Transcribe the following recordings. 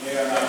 Agaga.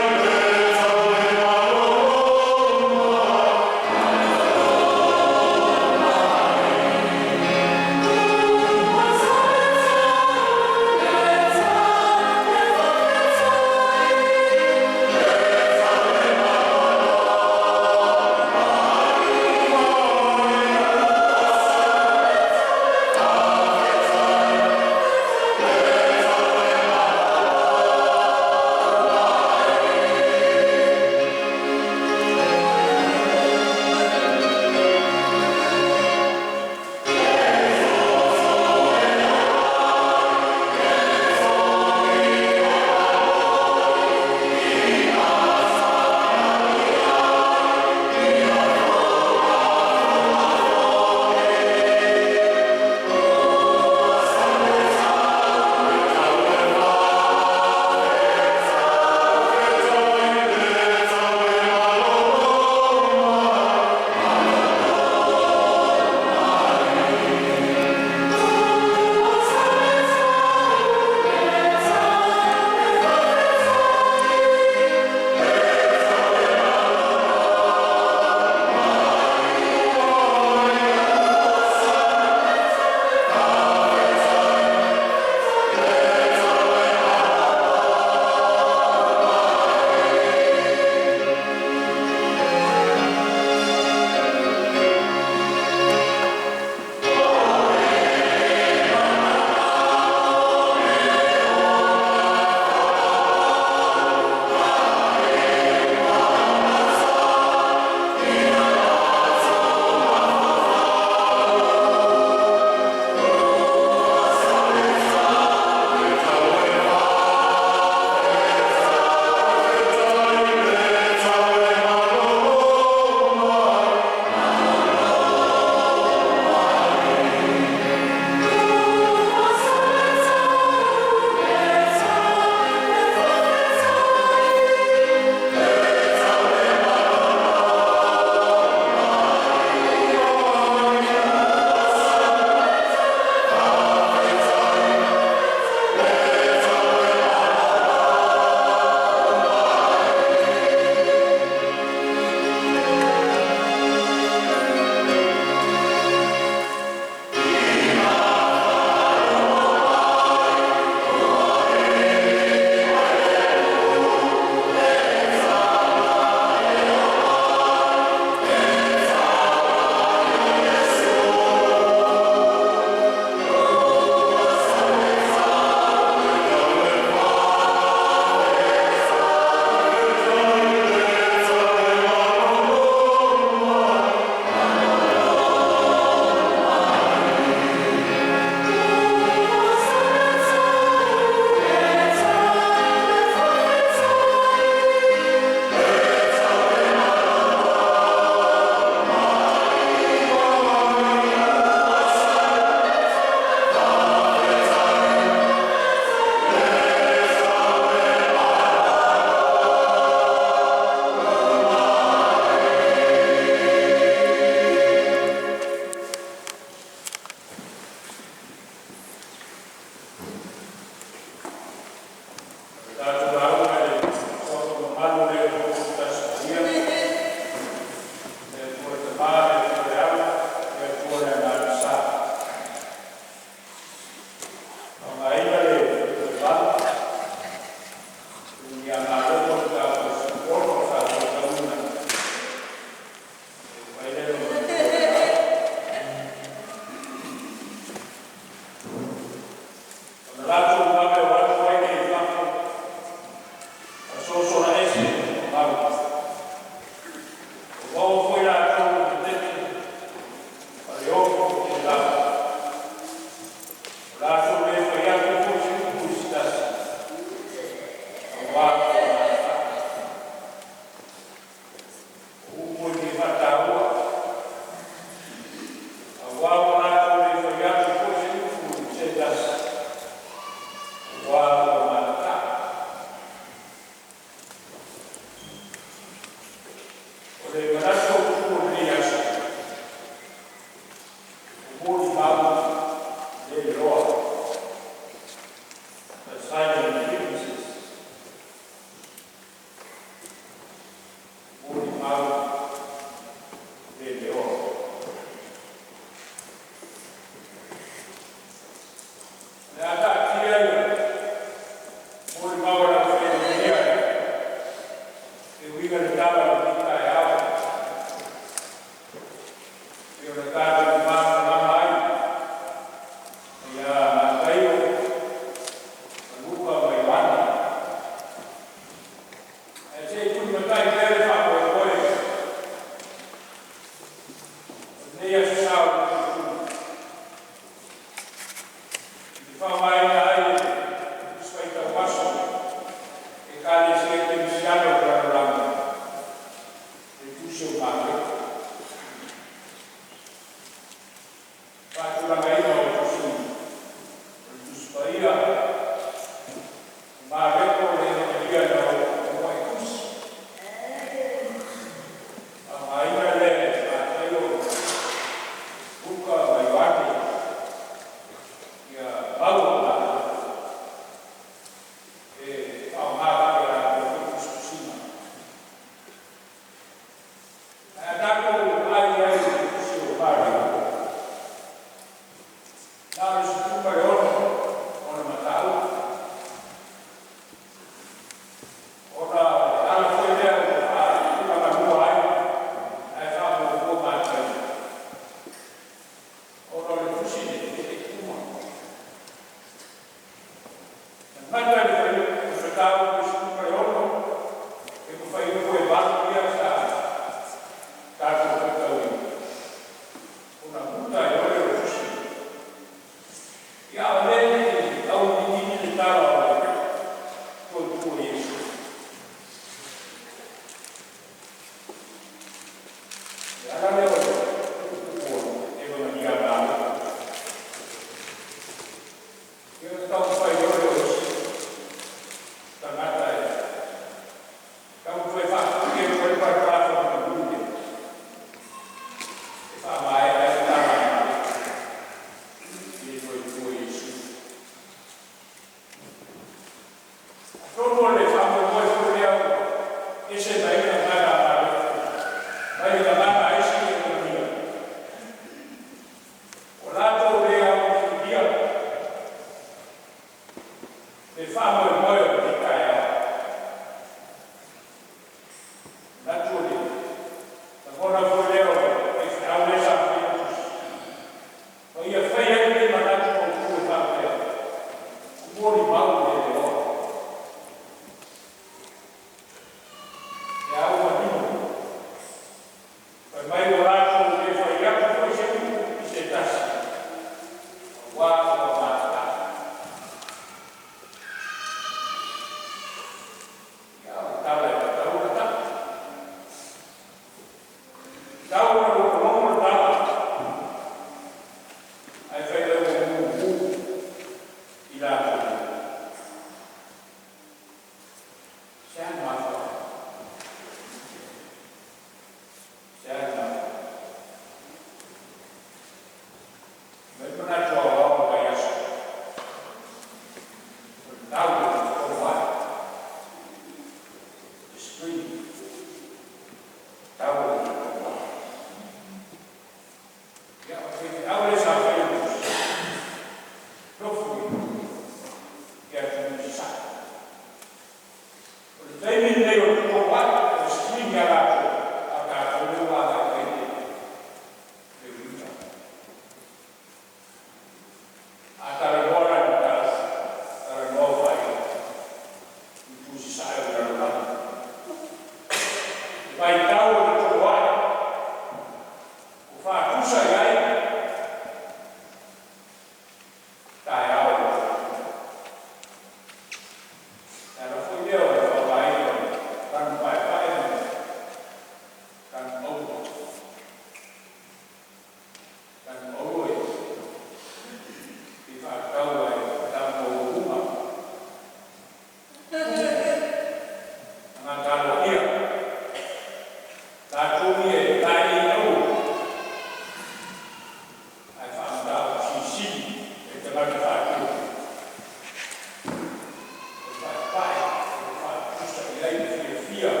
ai le fiafia o le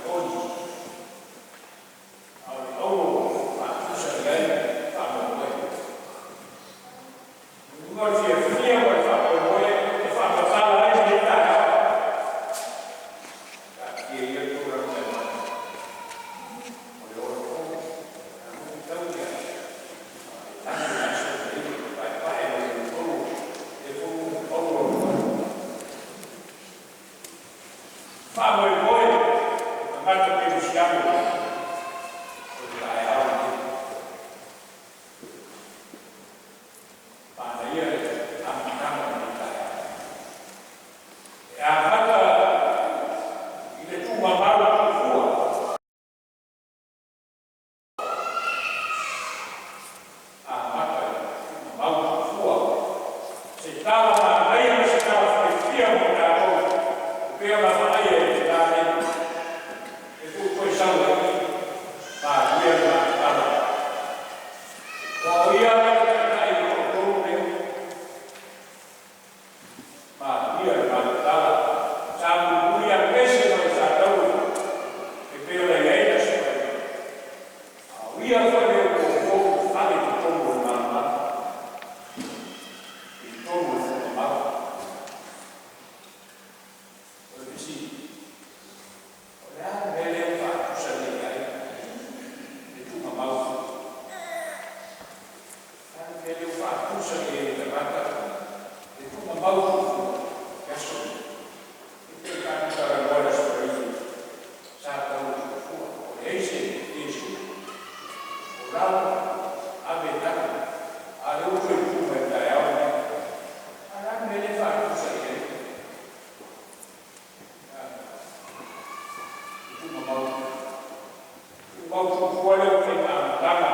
Katakoni, a o le auro e faatusa i ai le faamoemoe. O le fiafia ma le faamoemoe e faamatala ai lenei taeao. Taatia ia le tulaga mai o le ola fou, ae fetaui le agi le aso lenei e paepae ma le ulufou, lea foi ua maua le faamoemoe o tagata kerisiano o le taeao lenei. Manaia le amataga o lenei taeao. E amata i le tuugamau tuufua, amata i le tuugamau tuufua. Se tala manaia ma se tala fiafia mo tatou, e pei ona vaaia e le tina nei, e tuu sau ai malie le matatala. O ia le taitai o le toatolu lea, malie le matatala. Sa mulimuli alu ese mai Sataua e pei ona i ai le Aso Faraile. A o ia foi le ua fale i totonu o le malamalama, i totonu o le tuugamau. O le fesili, o le a le mea lea ua faatusa nei i ai le tuugamau? O le a le mea lea ua faatusa nei e le tagata le tuugamau tuufua i aso nei? E pei tatou talanoa i le Aso Faraile sa tau tuufua, ua leai se Iesu, o lau ave tali, a o lea ua toe tu mai i le taeao lenei. A o le a le mea lea e faatusa i ai le tuugamau? Tuugamau tuufua lea ua fai ma amataga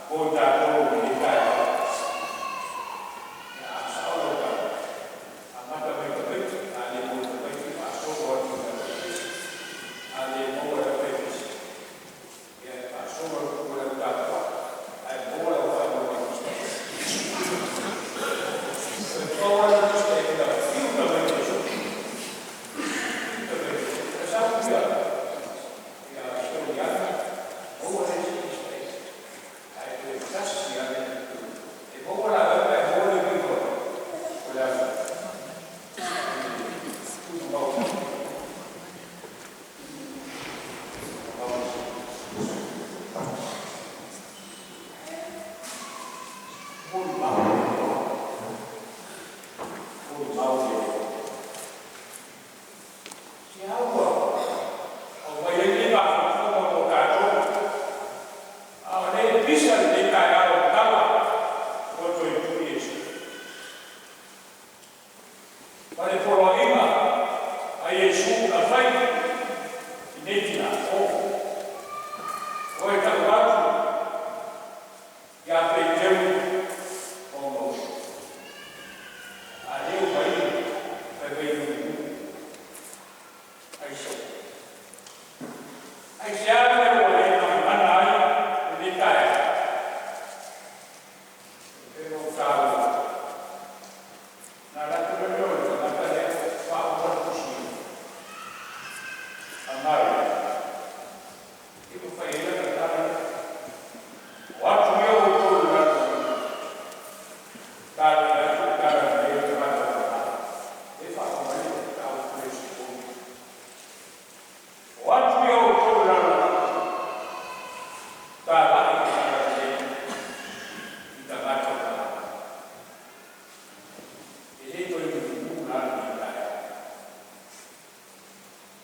mo i tatou i lenei taeao. A sao lau tala, amata mai tamaiti, a le maua e tamaiti, faasolo atu i le aufaipisinisi, a le maua e le aufaipisinisi, ia e faasolo atu i le au tapuai, ae maua lau faailoga i pisinisi. E pau lava le mistake, fiu tamaiti e sue, fiu tamaiti e sue. E sau ia Stoliana, maua le isi mistake, ae toe tasi lava le e maua laau pe maua le uiga o le au tuugamau. Tuugamau. Molimau, molimau le se aua aumai ai nei mafaufauga mo tatou, a o lea e pisa lenei taeao i tala ua toe tui Iesu. Ma le poloaiga a Iesu na fai i nei tina, o e tau atu ia Peteru ma ona uso. A lea ua mai fai mai mulimuli. Aisea? Aisea mea ua le manamana ai lenei taeao? E pei ona ou taua, na alu atu lea o le tagata lea faauma le tusi a Maria, i ma fai ai lana tala, o atu ia outou i lalo, tala atu le tala nei o le tagata o le e faauma ai le mataupu le usufono. O atu ia outou i lalo, talai le tala nei i tagata o le e le toe mumu la lenei taeao.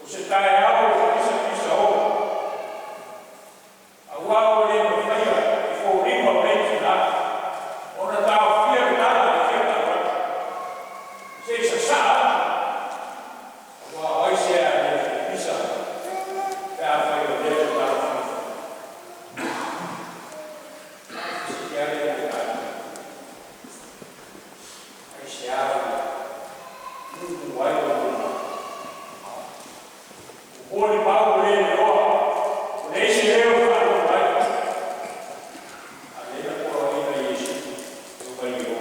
O se taeao e pisapisa o, aua ua le mafaia e foliga o nei tina ona taofia le tala e fia tau atu. Se i sasaa atu, aua o ai se a le fia pisa pe afai o lea e taofia. Fesili lea o tatou. Aisea ua mumu ai o luma? Molimau ua le leoa, ua leai se leo e faalogo ai. A lea na poloaiga Iesu e omai i o.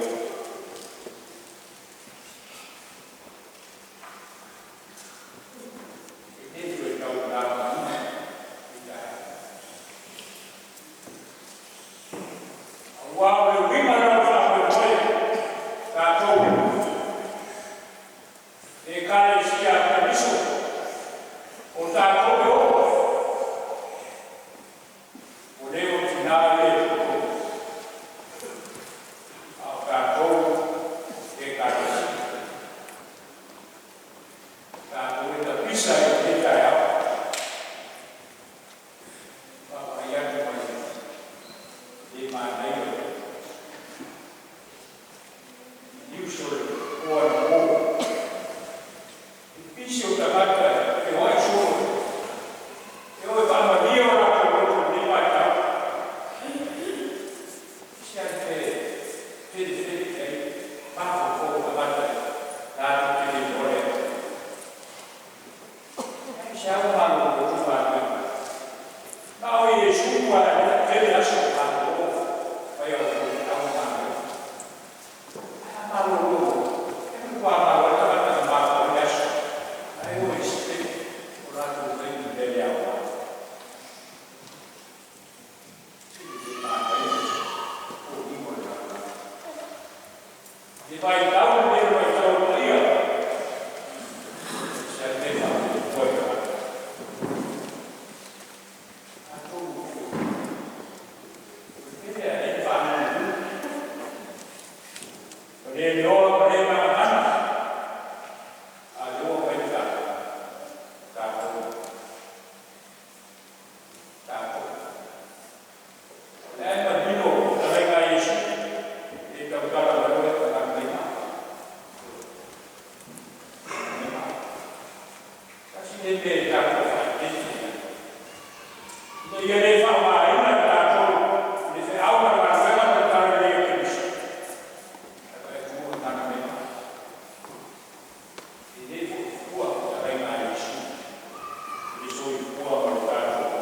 tatou e oo, ua le o tinā ia i totonu, a o tatou o Ekalesia. Tatou e tapisa ai i lenei taeao. Vaavaai atu ai le manaia o le uso o anapo. E pisi o tagata e feoai solo e o e faamalie o latou loto i lenei vaitau. Se a e felefele i ai mafaufau o tagata latou te le iloa le Atua. Ai se ua malolo galuega. Na o Iesu a le tele aso malolo mai au au galuega. A malolo, e matua malo ai tagata na mafua ai le aso. Ae o e se o latou taimi mea le aoga. Le manaia o lima o le lalolagi. Le vaitau lenei o le vaitau o paia. Se a mea faaopoopo ai tagata. Atonu o le mea e faalulu. O le leoa ma le manamana. A lea ua mai le tatou. Tatou. Tatou. O le a e manino talaiga a Iesu. E tautala mai oe tagata mai. Tasi le mea e tatou faaeteete ai. Ina ia le faaaogaina e tatou le feau ma le galuega ma le talalelei a Keriso. Ae tua gana mai. E le foi fua talaiga a Iesu. I le soifua ma le tatou.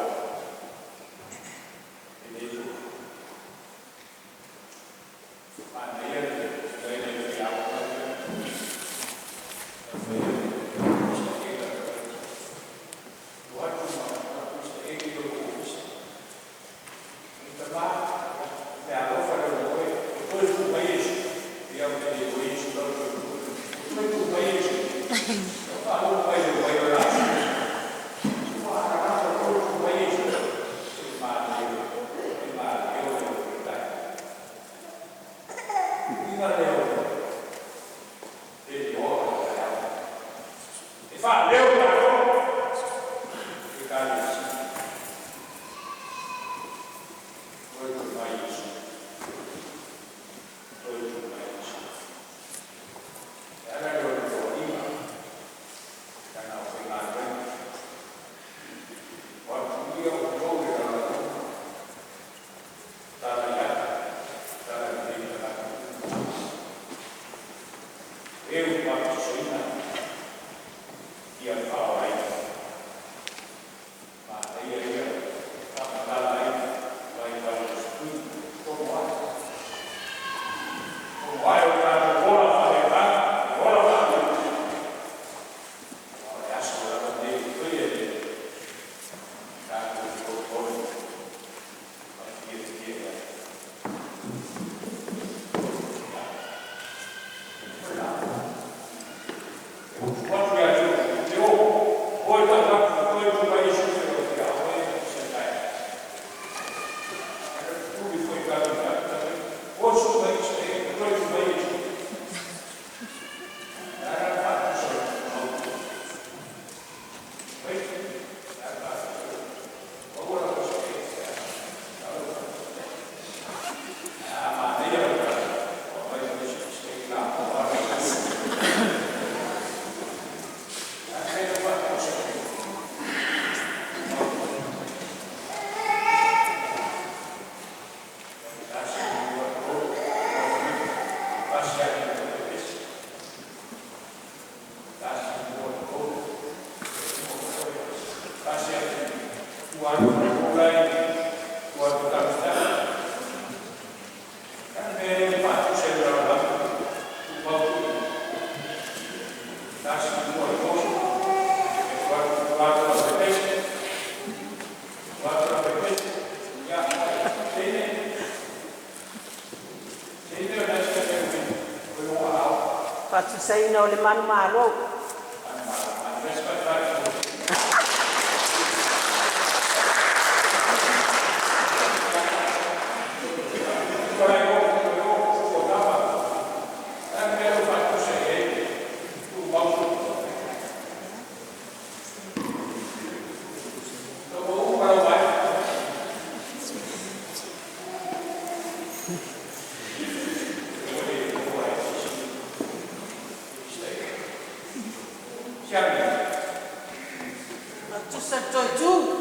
E le foi fua. Manaia le talaiga i le fiaoga. E faaleo tatou Ekalesia. Toe tu mai Iesu. Toe tu mai Iesu. E ala lea o le toaiga, lana aufaigaluega. O atu ia outou i le lalolagi. Tala i atu, tala lelei i tagata. E ua batisoina ia faaolaina. Manaia ia faamatala ai vaivai o sui tomo ai. Tomo ai o tatou ola faaleagaga, ola faale. O le aso lava lenei e faia e tatou tolotolo ma fiafia ai. E utu atu ia te te o, o e tau atu, toe tu mai Iesu e o te ao e se tai. Tuli foi kami kami. O su mai se toe tu mai Iesu. Ara fatu se. Wait. O ua la se. Ah, ma nei o mai se la o ara. Faatusaina o le manumalo. Toe tu.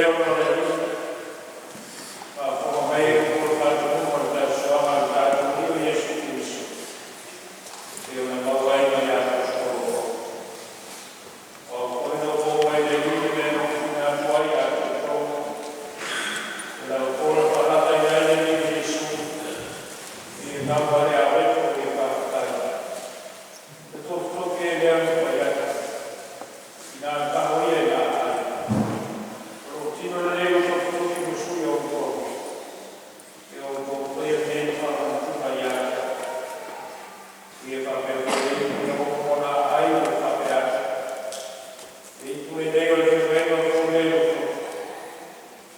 ona o le Alii, faafofoga mai e upu o le faatonuga o le tausoaga a lo tatou Alii o Iesu Keriso e pei ona maua ai mai ia Aposetolo Paulo. O Au foi na ou maua mai le Alii le mea na ou tuuina atu ai ia te outou, e laupolo faalata ai le Alii o Iesu i le gau a le areto e faafetai, na tofitofi ai lea ma fai atu, ‘Ina a tago ia i laai, o lou tino lenei ua tofitofi mo sui o outou. Ia outou faia lenei ma faamanatuga ia te a'u.’ Ia faapea foi le ipu ina ua uma ona aai ma faapea atu, ‘Le ipu lenei o le fetuaiga fou lea i lou toto.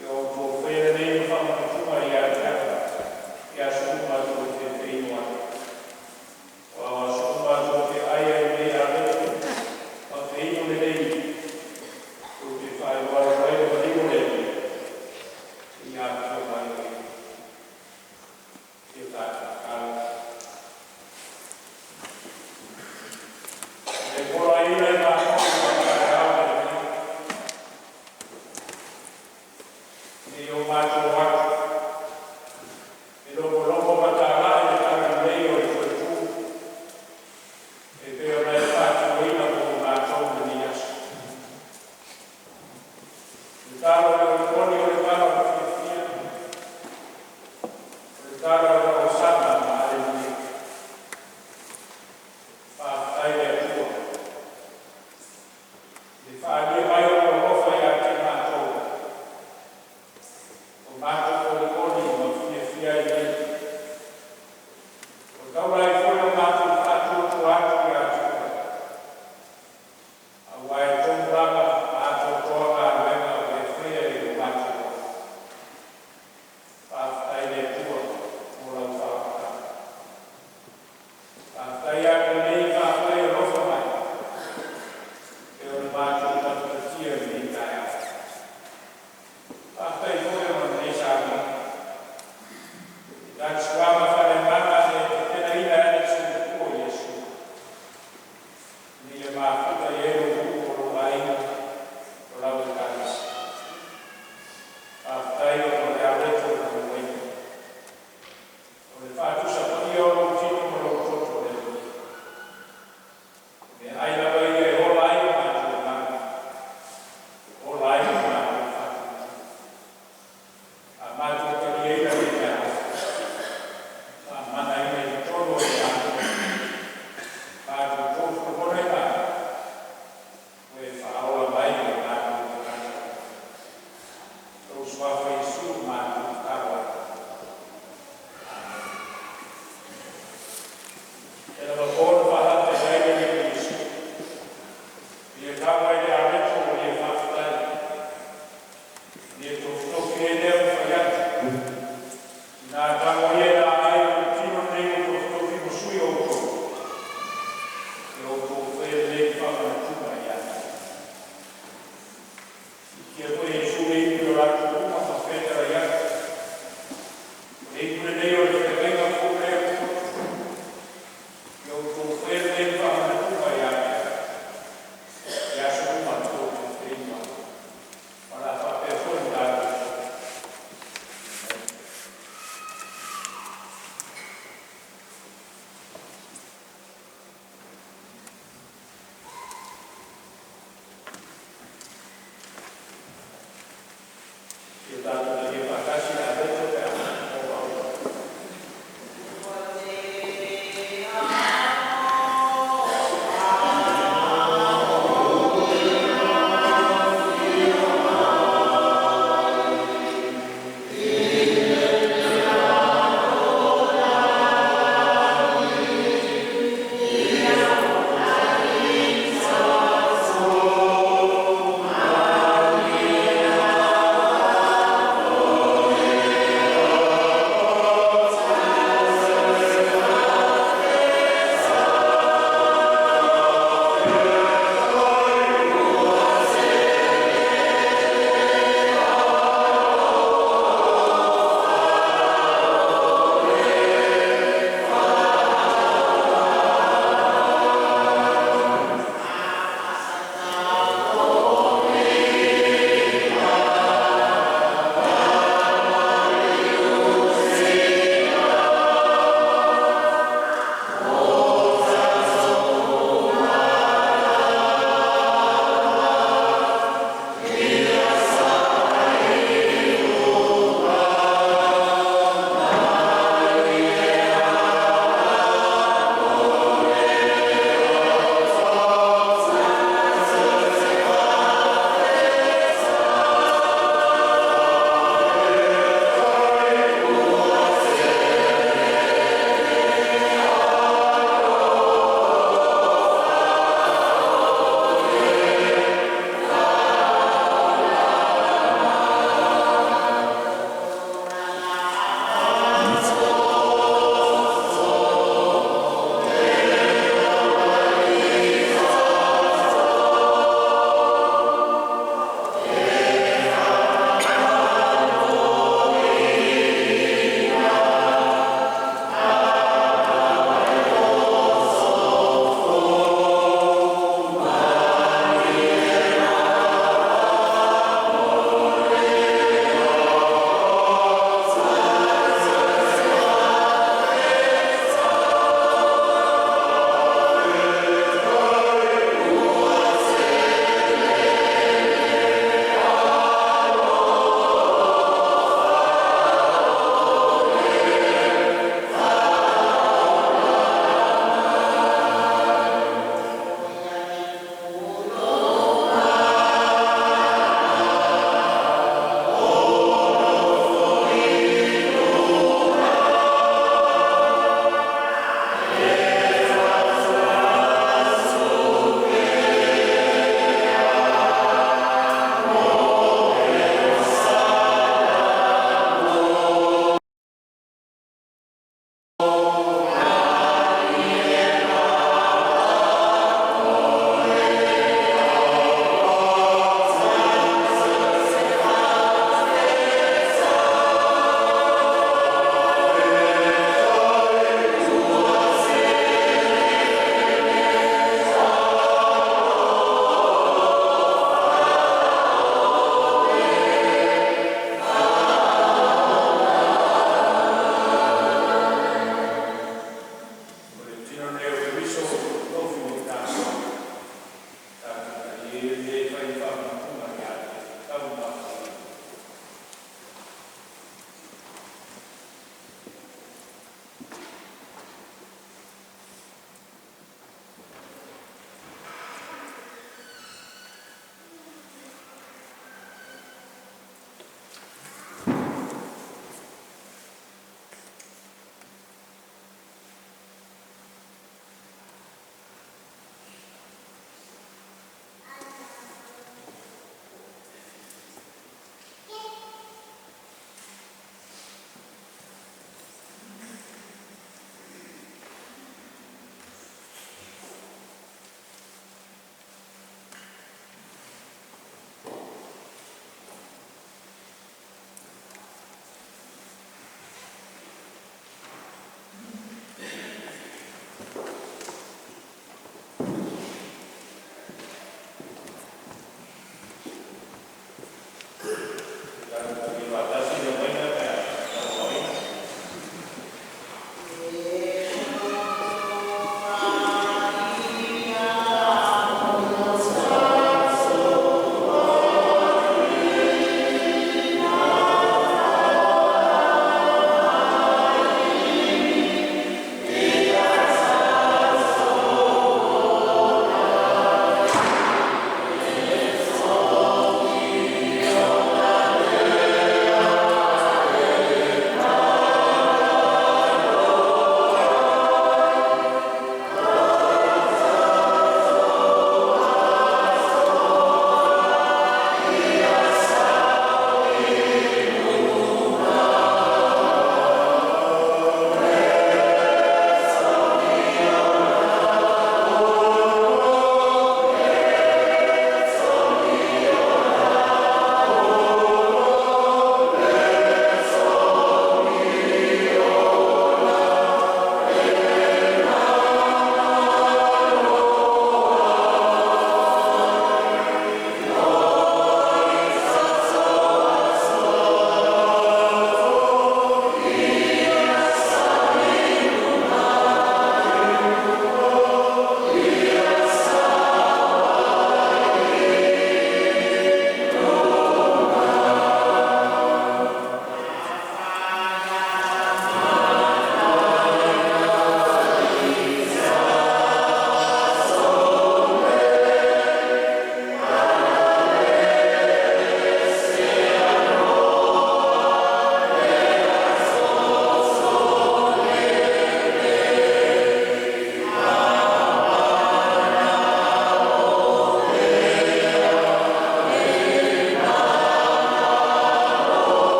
Ia outou faia lenei ma faamanatuga ia te a'u i aso uma tou te feinu ai. Aua o aso uma a tou te ai ai i lenei areto ma feinu lenei ipu, tou te faailoa atu ai le maliu o le Alii, seia afio mai o Ia. Ia tatou tatalo. E poloaiina e matou i le taeao lenei, ina ia o matou o atu e lomoloma matalae le talalelei o le foetu e pei ona e faatinoina mo i matou i lenei aso. O le tala o le olioli o le tala o le fiafia, o le tala o le Osana ma Aleluia. Faafetai i le Atua i le faaalia mai o Lou alofa ia te i matou, ua matou olioli ma fiafia ai nei. Ua taula ai foi lo matou faatuatua atu ia te Oe, aua e tonu lava ma atoatoa galuega ua e faia i lo matou ola. Faafetai i le Atua mo lau faaolataga. Faafetai atu nei faafetai alofa mai e ona matou patipati i lenei taeao. Faafetai foi ona o lenei saunoaga. I le suaga faale-Agaga e tapenaina ai le soifua o Iesu, ina ia mafuta i ai lou nuu ma lou aiga, o lau Ekalesia. Faafetai ona o le areto na mauaina, o le faatusa paia o lou tino ma lou toto le Alii. O le meaai lava ia e ola ai o matou agaga, e ola ai lo matou faatuatua. A matou taliaina nei meaai, faamanaina i totonu o le matou, matou tofu lagona i lalo, ua e faaola mai o matou tagata. Lou suafa Iesu matou tatalo ai. Amene. E lava po na faalata i ai le Alii o Iesu, i le tau ai le areto ua ia faafetai, ina ia tofitofi ai lea ma fai atu, ‘Ina a tago ia i laai, o lou tino lenei ua tofitofi mo sui o outou. Ia outou faia lenei ma faamanatuga ia te a'u.’ Siitia foi e Iesu le ipu i le latou uma ma fetalai atu, ‘O le ipu lenei o le feagaiga fou lea i lou toto. Ia outou faia lenei ma faamanatuga ia te a'u i aso uma tou te feinu ai.’ Ma o le a faapea foi ona tatou faia. Ia tatou talia faatasi le areto pe a oo ina.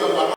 Palemia o le Malo.